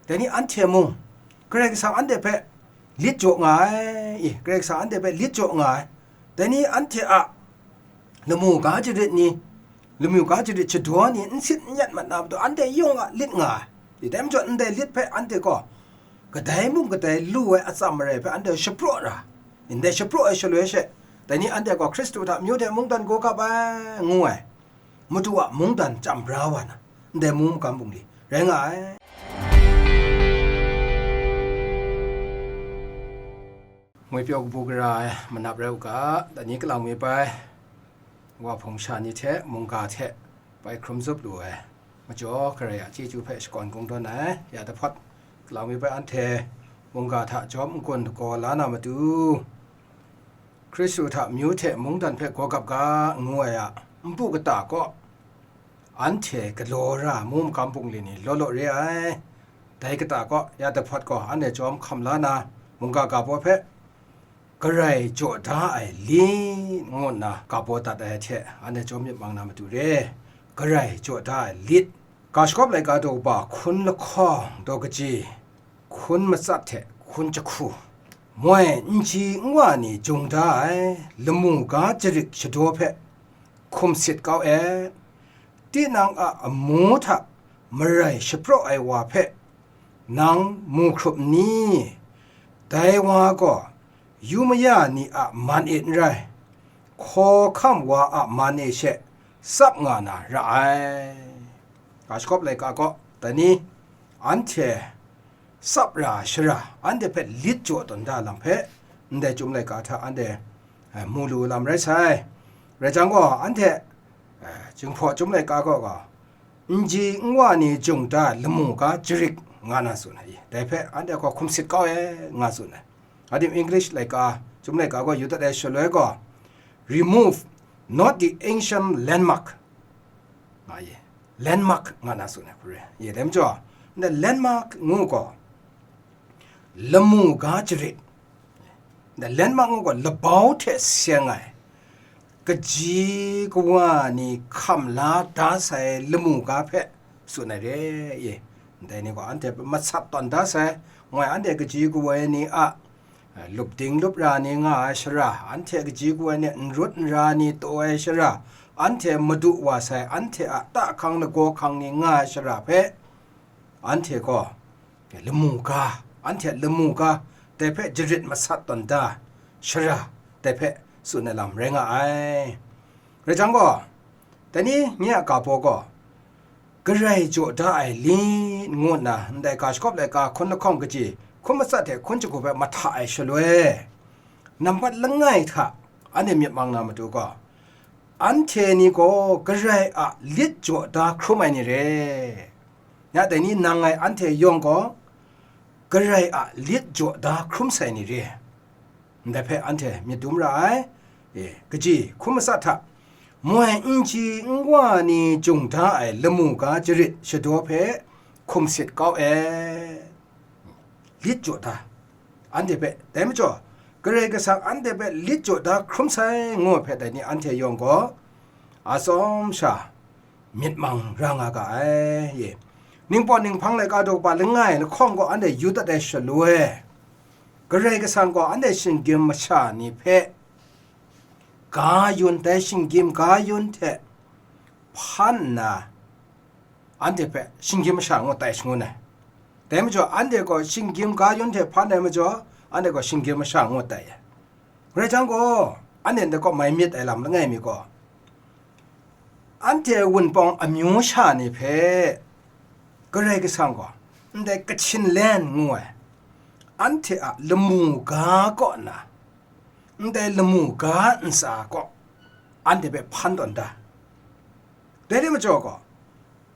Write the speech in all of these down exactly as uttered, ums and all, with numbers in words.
Dai ni anhte mung, Karai Kasang anhte hpe lit jaw nga ai, i, Karai Kasang anhte hpe lit jaw nga ai. Dai ni anhte a lamu ga jarit ni, lamu ga jarit shadaw ni n sit n yat mat na matu, anhte yawng a lit nga ai. I, dai majaw, ndai lit hpe anhte gaw kadai mung kadai lu ai atsam marai hpe anhte shapraw ra, ndai shapraw ai shaloi she, dai ni anhte gaw Hkristu hta amyu hte mungdan gaw kap ai, ngu ai. Madu a mungdan chyam bra wa na, ndai mu makam bungli rai nga ai. Ngwi pyaw kabu gara ai manap rai u ga, dai ni kalang mi bai, wa hpung sha ni hte mungga hte bai hkrum zup lu ai, majaw Karai a chyeju hpe shakawn kungdawn ai. Ya dahpawt, kalang mi bai anhte mungga hta jawm n-gun lagaw la na matu, Hkristu hta amyu hte mungdan hpe gaw gap ga, ngu ai a npu kata kaw, anhte galaw ra mu makam bungli ni law law re ai. Dai kata kaw, ya dahpawt gaw anhte jawm hkam la na, mungga ga baw hpe, Karai jaw da ai lit, ngu nna ga baw dat ai hte anhte jawm myit mang na matu re. Karai jaw da ai lit. Ga shagawp laika daw kaba hkun lahkawng daw kaji, hkun matsat hte hkun jahku, moi n ji n wa ni jung da ai lamu ga jarit shadaw hpe hkum sit kau et. Tinang a amu hta marai shapraw ai wa hpe nang mu hkrup n ni? Dai wa gaw yu maya ni a man e n rai, hkawhkam wa a man e she tsap nga na ra ai. Ga shagawp laika kaw, dai ni anhte tsap ra shara, anhte hpe lit jaw tawn da lam hpe, ndai chyum laika hta anhte, eh, mu lu lam rai sai. Rai jang gaw, anhte, eh, Jinghpaw chyum laika kaw gaw, n ji n wa ni jung da lamu ga jarit nga na tsun ai. Dai hpe anhte gaw hkum sit kau e nga tsun ai. Adim English laika, chyum laika gaw yu dat ai shaloi gaw, "Remove not the ancient landmark," nga ye. Landmark nga na tsun ai hku re. Ye, dai majaw, nda landmark ngu gaw, lamu ga jarit. Nda landmark ngu gaw, labau hte seng ai, kaji kawa ni hkam la da sai lamu ga hpe tsun ai re. Ye, ndai ni gaw anhte matsat tawn da sai, ngoi anhte kaji kawa ni a, lup ding lup ra ni nga ai shara, anhte kaji kawa ni n rut n ra ni taw ai shara, anhte madu wa sai, anhte a ta hkang lagaw hkang ni nga ai shara hpe, anhte gaw lamu ga, anhte lamu ga, dai hpe jarit matsat tawn da shara, dai hpe tsun ai lam rai nga ai. Rai jang gaw, dai ni nye a ga baw gaw, Karai jaw da ai lit ngu nna ndai ga shagawp laika hkun lahkawng kaji, hkun matsat hte hkun jahku hpe mahta ai shaloi, nampat langai hta anhte myit mang na matu gaw, anhte ni gaw Karai a lit jaw da hkrum ai ni re. Ya dai ni nang ngai anhte yawng gaw Karai a lit jaw da hkrum sai ni re. Ndai hpe anhte myit dum ra ai. E, kaji hkun matsat hta, moi n ji n wa ni jung da ai lamu ga jarit shadaw hpe hkum sit kau e, lit jaw da. Anhte hpe, dai majaw, Karai Kasang anhte hpe lit jaw da hkrum sai, ngu ai hpe dai ni anhte yawng gaw, atsawm sha myit mang ra nga ga ai. Ye, Ningpawt Ninghpang laika daw kaba langai lahkawng gaw anhte yu dat ai shaloi, Karai Kasang gaw anhte shinggyim masha ni hpe ga yun, dai shinggyim ga yun hte hpan nna, anhte hpe shinggyim masha ngu tai shangun ai. Dai majaw, anhte gaw shinggyim ga yun hte hpan ai majaw, anhte gaw shinggyim masha ngu tai ai. Rai jang gaw, anhte ndai kaw mai myit ai lam langai mi gaw, anhte wunpawng amyu sha ni hpe Karai Kasang gaw, ndai Kachin Land ngu ai, anhte a lamu ga kaw nna, ndai lamu ga ntsa kaw, anhte hpe hpan tawn da. Dai re majaw gaw,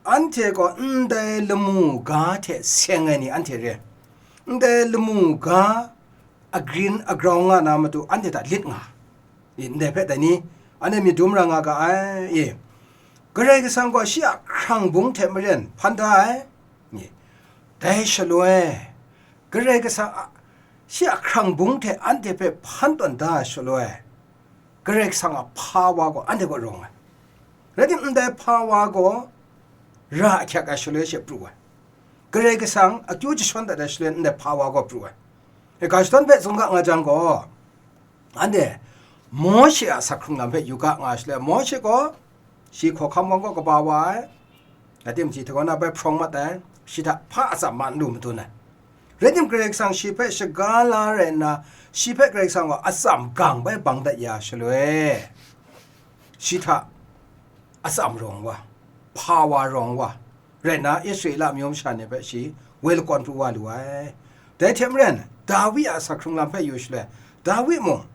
anhte gaw ndai lamu ga hte seng ai ni anhte re, ndai lamu ga agrin agrau nga na matu anhte hta lit nga. I, ndai hpe dai ni, anhte myit dum ra nga ga ai. I, Karai Kasang gaw shi a hkrang bung hte maren hpan da ai. I, dai shaloi, Karai Kasang a, shi a hkrang bung hte anhte hpe hpan tawn da ai shaloi, Karai Kasang a hpa wa gaw anhte kaw rawng ai. Rai timung, ndai hpa wa gaw ra ahkyak ai shaloi she pru ai. Karai Kasang akyu jashawn dat ai shaloi ndai hpa wa gaw pru ai. E, ga shadawn hpe zungga nga jang gaw, anhte Mawshe a asak hkrung lam hpe yu ga nga shaloi, Mawshe gaw shi hkawhkam wang gaw kaba wa ai, atim hti hta kaw na bai hprawng mat ai, shi hta hpa atsam ma n lu madun ai. Rai tim, Karai Kasang shi hpe shaga la rai nna, shi hpe Karai Kasang gaw atsam gang bai bang dat ya shaloi, shi hta atsam rawng wa, hpa wa rawng wa rai nna, Israela amyu masha ni hpe shi woi lakawn pru wa lu ai. Dai hte maren, Dawi a asak hkrung lam hpe yu shaloi, Dawi mung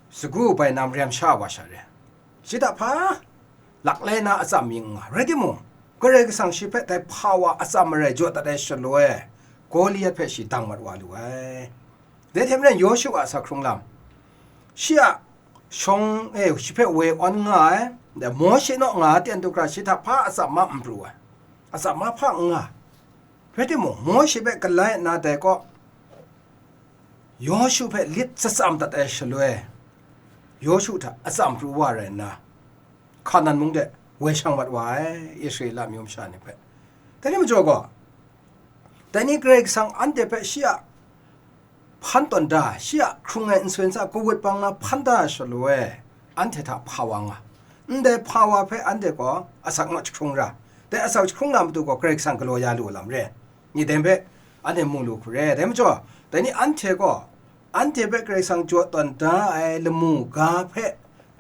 sagu bainam rem sha wa sha re, shi hta hpa laklai na atsam mi n nga. Rai timung, Karai Kasang shi hpe dai hpa wa atsam marai jaw dat ai shaloi, Goliat hpe shi dang mat wa lu ai. Dai hte maren, Yawshu a asak hkrung lam, shi a shawng e shi hpe woi awn nga ai, dai Mawshe naw nga ai ten du hkra shi hta hpa atsam ma n pru ai, atsam ma hpa n nga. Rai timung, Mawshe hpe galai nna dai kaw, Yawshu hpe lit tsam dat ai shaloi, Yawshu hta atsam pru wa rai nna, Hkanan mung de woi shang mat wa ai, Israela amyu masha ni hpe. Dai ni majaw gaw, dai ni Karai Kasang anhte hpe shi a hpan tawn da, shi a hkrung ai nsoi ntsa kawut bang na hpan da shaloi, anhte hta hpa wa nga. Ndai hpa wa hpe anhte gaw asak naw jahkrung ra, dai asak jahkrung na matu gaw Karai Kasang galaw ya lu ai lam re. Ni dai hpe anhte mu lu hku re. Dai majaw, dai ni anhte gaw, anhte hpe Karai Kasang jaw tawn da ai lamu ga hpe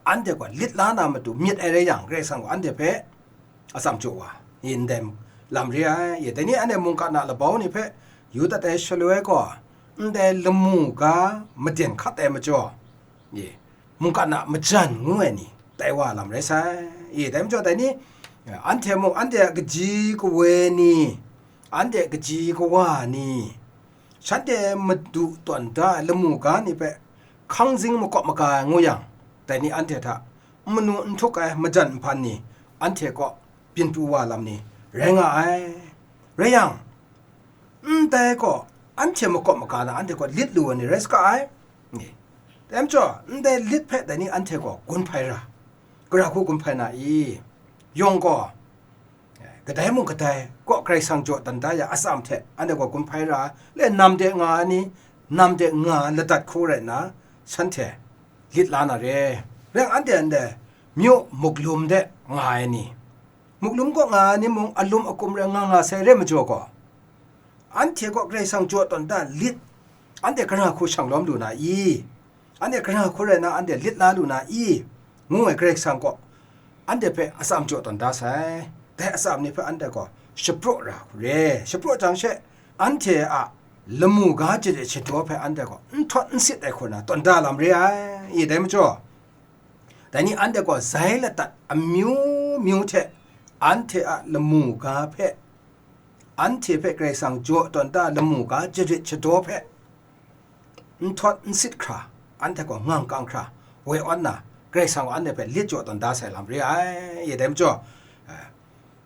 anhte gaw lit la na matu myit ai rai yang, Karai Kasang gaw anhte hpe atsam jaw wa, i ndai lam re ai. I dai ni anhte mungkan a labau ni hpe yu dat ai shaloi gaw, ndai lamu ga maden hkat ai majaw, i mungkan a majan ngu ai ni tai wa lam rai sai. I dai majaw, dai ni, anhte mung, anhte a kaji kawe ni, anhte a kaji kawa ni, shanhte madu tawn da ai lamu ga ni hpe hkang zing makawp maga ai ngu yang, dai ni anhte hta n manu n htuk ai majan nhpan ni, anhte kaw byin pru wa lam ni rai nga ai. Rai yang, ndai gaw anhte makawp maga na anhte gaw lit lu ai ni rai saga ai. Dai majaw, ndai lit hpe dai ni anhte gaw gun hpai ra, gara hku gun hpai na i? Yawng gaw, kadai mung kadai kaw Karai Kasang jaw tawn da ya atsam hte anhte gaw gun hpai ra, le nam de nga ai ni, nam de nga ai ladat hku rai nna, shanhte lit la na re. Rai yang, anhte ndai myu muklum de nga ai ni, muklum kaw nga ai ni mung alum akum rai nga nga sai re majaw gaw, anhte kaw Karai Kasang jaw tawn da lit, anhte gara hku shang lawm lu na i? Anhte gara hku rai na anhte lit la lu na i? Ngu ai Karai Kasang kaw anhte hpe atsam jaw tawn da sai. Dai atsam ni hpe anhte gaw shapraw ra hku re. Shapraw jang she, anhte a lamu ga jarit shadaw hpe anhte gaw n htawt n sit ai hku na tawn da lam re ai. I dai majaw, dai ni anhte gaw zai ladat amyu myu hte anhte a lamu ga hpe, anhte hpe Karai Kasang jaw tawn da lamu ga jarit shadaw hpe n htawt n sit hkra, anhte gaw ngang kang hkra woi awn na, Karai Kasang gaw anhte hpe lit jaw tawn da sai lam re ai. I dai majaw,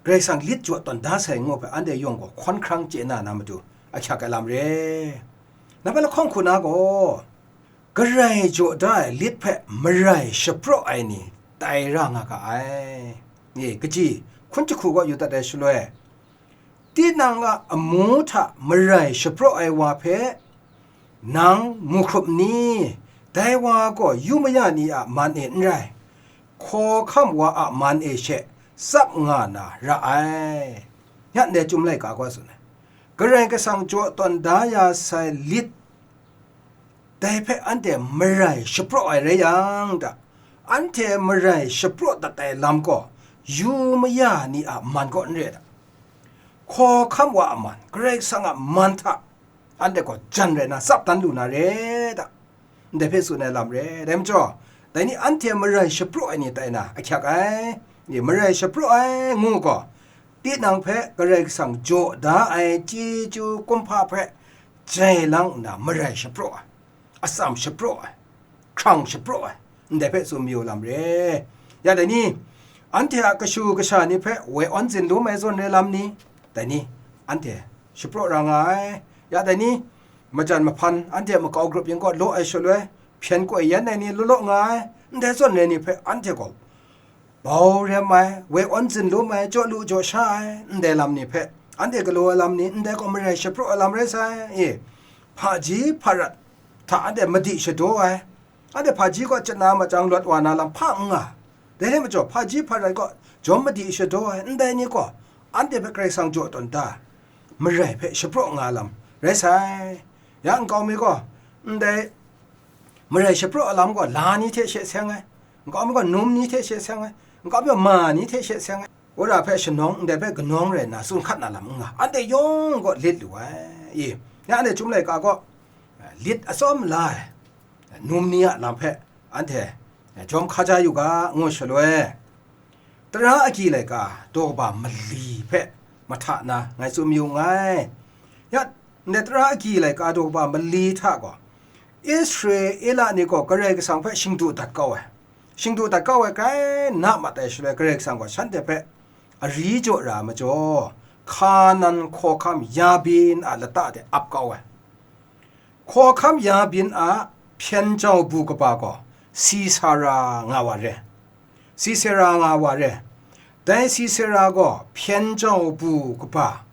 Karai Kasang lit jaw tawn da sai ngu hpe anhte yawng gaw hkawn hkrang chye na na matu ahkyak ai lam re. Nang hpe lahkawng hku na gaw, Karai jaw da ai lit hpe marai shapraw ai ni tai ra nga ga ai. Ni kaji hkun jahku gaw yu dat ai shaloi, tinang a amu hta marai shapraw ai wa hpe nang mu hkrup ni? Dai wa gaw yu maya ni a man e n rai, hkawhkam wa a man e she tsap nga na ra ai. Nya ndai Chyum laika gaw tsun ai, Karai Kasang jaw tawn da ya sai lit, dai hpe anhte marai shapraw ai rai yang ta, anhte marai shapraw dat ai lam gaw yu maya ni a man kaw n re ta? Hkawhkam wa a man, Karai Kasang a man hta anhte gaw jan rai na tsap dan lu na re ta? Ndai hpe tsun ai lam re. Dai majaw, dai ni anhte marai shapraw ai ni tai na ahkyak ai. Ni marai shapraw ai ngu gaw, tinang hpe Karai Kasang jaw da ai chyeju kumhpa hpe jai lang nna marai shapraw ai, atsam shapraw ai, hkrang shapraw ai, ndai hpe tsun mayu lam re. Ya dai ni, anhte a kashu kasha ni hpe woi awn zin lum ai zawn re lam ni, dai ni, anhte shapraw ra nga ai. Ya dai ni, majan mahpan anhte makau grup yin kaw law ai shaloi, hpyen koi yan ai ni law law nga ai, ndai zawn re ni hpe anhte gaw bau rem ai, woi awn zin lum ai, jaw lu jaw sha ai, ndai lam ni hpe anhte galaw ai lam ni ndai gaw marai shapraw ai lam rai sai, e, hpaji hparat hta anhte madi shadaw ai, anhte hpaji gaw chye na machyang lawt wa na lam hpa n nga, dai hte majaw hpaji hparat gaw jawm madi shadaw ai ndai ni gaw anhte hpe Karai Kasang jaw tawn da, marai hpe shapraw nga lam rai sai. Ya nkau mi gaw, ndai marai shapraw ai lam gaw la ni hte she seng ai, nkau mi gaw num ni hte she seng ai, nkau mi gaw ma ni hte she seng ai, wora hpe shanawng ndai hpe kanawng rai nna tsun hkat na lam n nga, anhte yawng gaw lit lu ai. I, ya anhte Chyum laika gaw lit atsawm la ai num ni a lam hpe anhte jawm hkaja yu ga, ngu shaloi, Tara agyi laika daw kaba mali hpe mahta na ngai tsun mayu nngai. Ya, ndai Tara agyi laika daw kaba mali hta gaw, Israela ni gaw Karai Kasang hpe shingdu dat kau ai. Shingdu dat kau ai grai na mat ai shaloi, Karai Kasang gaw shanhte hpe ari jaw ra ai majaw, Hkanan hkawhkam Yabin a lata de ap kau ai. Hkawhkam Yabin a hpyen jau bu kaba gaw Sisara nga wa re. Sisera nga wa re. Dai Sisera gaw hpyen jau bu kaba,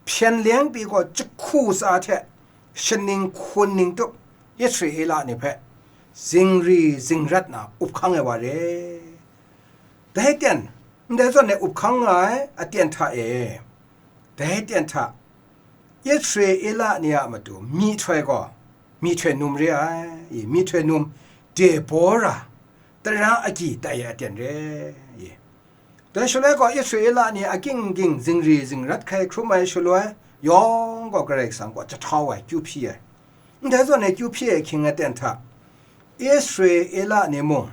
hpyen leng pyi gaw jahku tsa hte shaning hkun ning tup Israela ni hpe zingri zingrat na up hkang ai wa re. Dai ten, ndai zawn e up hkang nga ai aten hta e, dai ten hta Israela ni a matu myihtoi gaw, myihtoi num re ai, i, myihtoi num Debora, tara agyi tai ai aten re, i. Dai shaloi gaw Israela ni aking ging zingri zingrat hkai hkrum ai shaloi, yawng gaw Karai Kasang kaw jahtau ai, kyu hpyi ai. Ndai zawn e kyu hpyi ai hkying aten hta, Israela ni mung,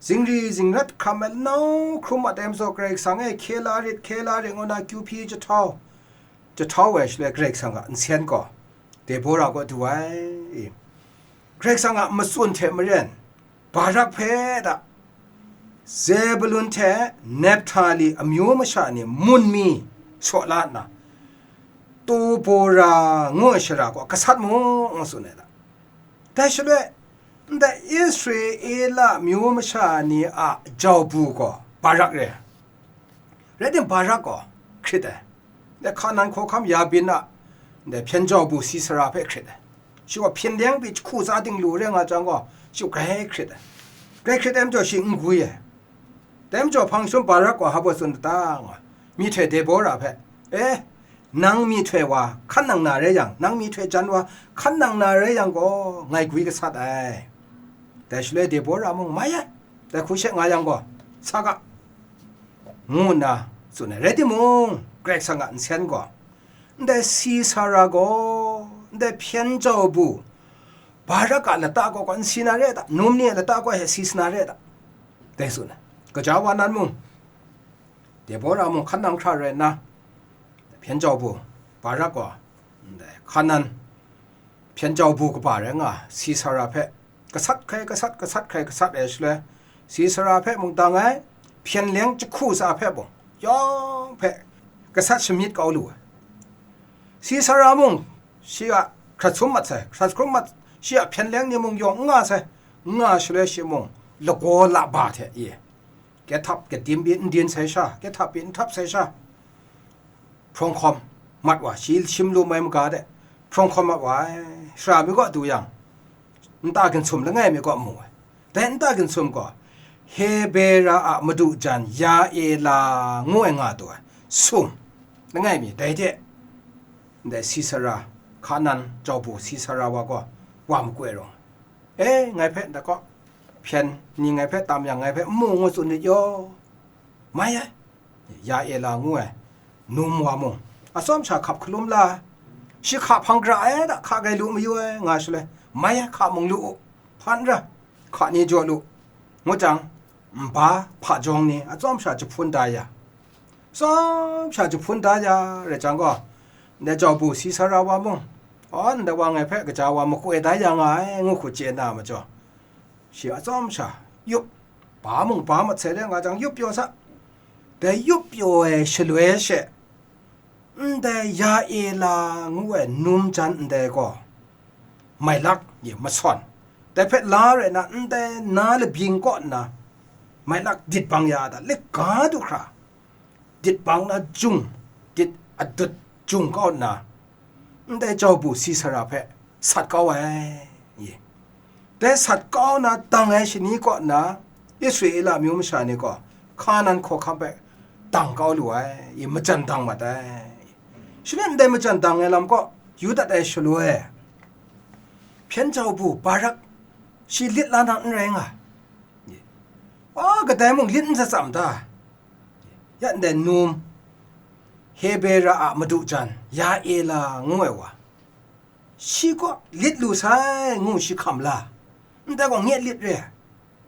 zingri zingrat hkam ai lanau hkrum mat ai majaw, Karai Kasang e hkye la rit, hkye la rit ngu na kyu hpyi jahtau, jahtau ai shaloi, Karai Kasang a nsen gaw Debora kaw du ai. Karai Kasang a matsun hte maren, Barak hpe da, Zebulun hte Naphtali amyu masha ni mun mi shaw la nna, Debora ngu ai shara kaw gasat mu, ngu tsun ai da. Dai shaloi, ndai Israela myu masha ni a jau bu gaw Barak re. Rai tim, Barak gaw hkrit ai. Ndai Hkanan hkawhkam Yabin a, ndai hpyen jau bu Sisera hpe hkrit ai. Shi gaw hpyen leng pyi jahku tsa ting lu re nga jang gaw, shi grai hkrit ai. Grai hkrit ai majaw shi n gwi ai. Dai majaw hpang jahtum Barak gaw hpa baw tsun da ta nga, myihtoi Debora hpe, "E, nang myihtoi wa hkan nang na rai yang, nang myihtoi jan wa hkan nang na rai yang gaw, ngai gwi gasat ai." Dai shaloi Debora mung, "Mai ai, dai hku she nga yang gaw, sa ga," ngu nna tsun ai. Rai timung, Karai Kasang a nsen gaw, ndai Sisera gaw, ndai hpyen jau bu Barak a lata gaw, gaw n si na re ta? Num ni a lata gaw he si sa na re ta? Dai tsun ai. Gaja wa nan mung, Debora mung hkan nang hkra rai nna, hpyen jau bu Barak gaw, ndai Hkanan hpyen jau bu kaba rai nga, Sisera hpe gasat hkrai gasat, gasat hkrai gasat ai shaloi, Sisera hpe mung dang ai, hpyen leng jahku tsa hpe mung, yawng hpe gasat shamyit kau lu ai. Sisera mung shi a hkrat hkrum mat sai, hkrat hkrum mat, shi a hpyen leng ni mung yawng n nga sai, n nga shaloi shi mung lagaw laba hte e, kehthap kedin pyi n din sai sha, kehthap pyi n htap sai sha, hprawng hkawm mat wa, shi shim lum ai maga de hprawng hkawm mat wa ai. Sara mi kaw du yang, nta ginsum langai mi kaw mu ai. Dai nta ginsum gaw, Hebera a madu jan Yaela ngu ai nga taw ai sum langai mi, dai hte ndai Sisera, Hkanan jau bu Sisera wa gaw wa makoi rawng, "E, ngai hpe ndat kaw, hpyen ni ngai hpe tam yang, ngai hpe n mu ngu tsun rit yaw." Mai ai, Yaela ngu ai num wa mung, atsawm sha hkap hkalum la ai, shi hka hpang gara ai da, hka gai lu mayu ai nga shaloi, "Mai ai, hka mung lu u, hpa n ra, hka ni jaw lu," ngu jang, nba hpa jawng ni atsawm sha jahpun da ya, atsawm sha jahpun da ya rai jang gaw, ndai jau bu Sisera wa mung, "Aw, ndai wa ngai hpe gaja wa makoi da ya nga ai," ngu hku chye na majaw, shi atsawm sha yup, ba mung ba mat sai re nga jang, yup pyaw sa. Dai yup pyaw ai shaloi she, ndai Yaela ngu ai num jan ndai gaw, mailak ye masawn, dai hpe la rai na, ndai na labyin kaw nna, mailak dit bang ya da, lit ga du hkra, dit bang na jung, dit adut dung kau nna, ndai jau bu Sisara hpe sat kau ai, ye. Dai sat kau na dang ai shani kaw nna, Israela amyu masha ni gaw Hkanan hkawhkam hpe dang kau lu ai, i majan dang mat ai. Shaloi ndai majan dang ai lam kaw yu dat ai shaloi, hpyen jau bu Barak shi lit la na n rai nga, a kadai mung lit n tsam da, ya ndai num, Hebera a madu jan, Yaela ngu ai wa, shi kaw lit lu sai ngu shi hkam la, ndai gaw nge lit re ai,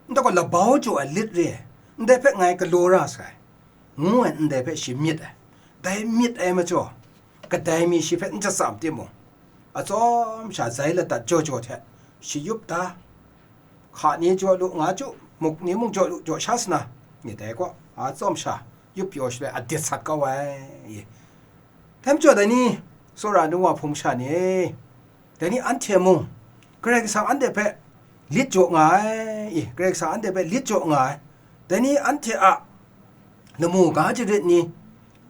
ndai gaw labau jaw ai lit re ai, ndai hpe ngai galaw ra sai, ngu ai ndai hpe shi myit ai. Dai myit ai majaw, kadai mi shi hpe n jatsam timung, atsawm sha zai ladat jaw jaw hte shi yup da, hka ni jaw lu nga ju, muk ni mung jaw lu jaw sha sana, myit ai gaw atsawm sha yup pyaw shaloi a dit sat kau ai. Dai majaw dai ni, tsawra ai nu wa hpung sha ni e, dai ni anhte mung Karai Kasang anhte hpe lit jaw nga ai, i, Karai Kasang anhte hpe lit jaw nga ai. Dai ni anhte a lamu ga jarit ni,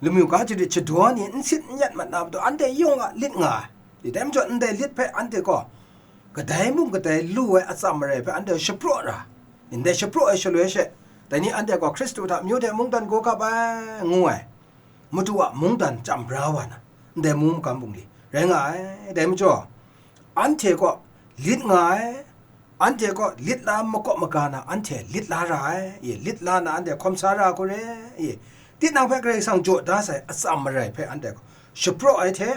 lamu ga jarit shadaw ni n sit n yat mat na matu anhte yawng a lit nga ai. I, dai majaw ndai lit hpe anhte gaw kadai mung kadai lu ai atsam marai hpe anhte shapraw ra, ndai shapraw ai shaloi she, dai ni anhte gaw Hkristu hta amyu de mungdan gaw gap ai, ngu ai. Madu a mungdan chyam bra wa na, ndai mung magam bungli rai nga ai. Dai majaw, anhte kaw lit nga ai, anhte kaw lit la makaw maga na, anhte lit la ra ai, ye, lit la na anhte hkawm sa ra ai hku re, ye, tinang hpe Karai Kasang jaw da sai atsam marai hpe anhte gaw shapraw ai hte,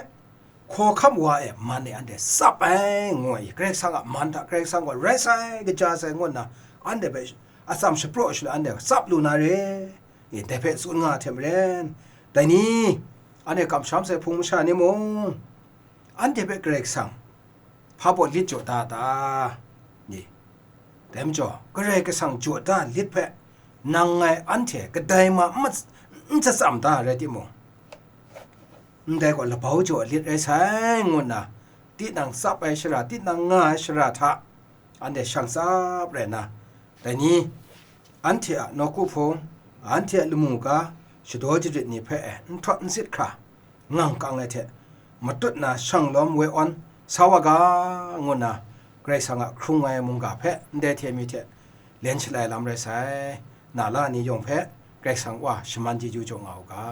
hkawhkam wa e man e anhte tsap ai, ngu ai, Karai Kasang a man hta Karai Kasang gaw rai sai, kaja sai, ngu nna anhte hpe atsam shapraw shaloi anhte tsap lu na re. Ndai hpe tsun nga ai hte maren, dai ni, anhte kamsham sai hpung masha ni mung, anhte hpe Karai Kasang hpa baw lit jaw da ta? Ni, dai majaw, Karai Kasang jaw da lit hpe nang ngai anhte kadai ma n mat-, n jatsam da rai timung, ndai gaw labau jaw ai lit rai sai, ngu nna, tinang tsap ai shara, tinang nga ai shara hta, anhte shang tsap rai nna, dai ni, anhte a nawku hpung, anhte a lamu ga, shadaw jarit ni hpe e nhtawt nsit hkra, ngang kang ai hte matut na shang lawm woi awn sa wa ga, ngu nna Karai Kasang a hkrung ai mungga hpe ndai hte mi hte len shalai lam rai sai. Na la ni yawng hpe Karai Kasang Wa shaman chyeju jaw nga u ga.